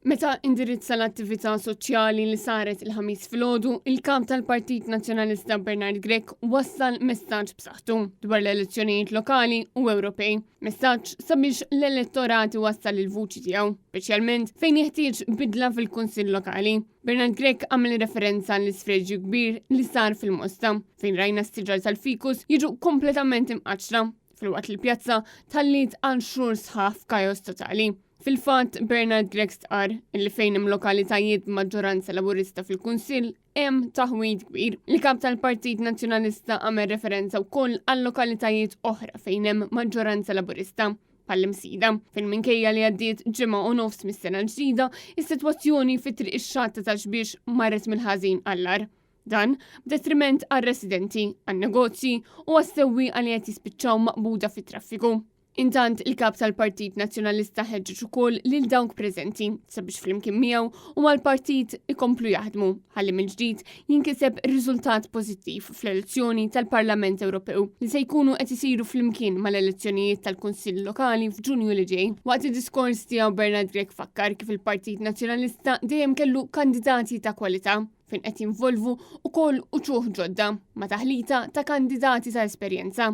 Meta indirizza l-attività soċjali li saret il-Ħamis filgħodu, il-kap tal-Partit Nazzjonalista Bernard Grech wassal messaġġ b'saħħtu dwar l-elezzjonijiet lokali u Ewropej. Messaġġ sabiex l-elettorat iwassal il-vuċi tiegħu, speċjalment fejn jeħtieġ bidla fil-Kunsill Lokali. Bernard Grech għamel referenza l-isfreġju kbir li sar fil-Mosta, fejn rajna s-siġar tal-fikus jiġu kompletament imqaċċra, filwaqt li l-pjazza tħalliet għal xhur sħaħ f'kajos totali. Fil-fatt, Bernard Grech stqarr li fejn hemm lokalitajiet b'maġġoranza Laburista fil-Kunsill hemm taħwid kbir. Il-kap tal-Partit Nazzjonalista għamel referenza wkoll għal lokalitajiet oħra fejn hemm maġġoranza Laburista bħall-Imsida, fejn minkejja li għaddiet ġimgħa u nofs mis-sena l-ġdida, is-sitwazzjoni fi Triq ix-Xatt ta' Ta' Xbiex marret mill-ħażin għall-agħar. Dan b'detriment għar-residenti, għan-negozji u għas-sewwieqa li qed jispiċċaw maqbuda fit-traffiku. Intant, il-Kap tal-Partit Nazzjonalista ħeġġeġ ukoll lil dawk preżenti sabiex flimkien miegħu u mal-partit ikomplu jaħdmu ħalli mill-ġdid jinkiseb riżultat pożittiv fl-elezzjoni tal-Parlament Ewropew li se jkunu qed isiru flimkien mal-elezzjonijiet tal-Kunsill Lokali f'Ġunju li ġej. Waqt id-diskors tiegħu Bernard Grech fakkar kif il-Partit Nazzjonalista dejjem kellu kandidati ta' kwalità fejn qed jinvolvu ukoll uċuħ ġodda ma' taħlita ta' kandidati ta' esperjenza.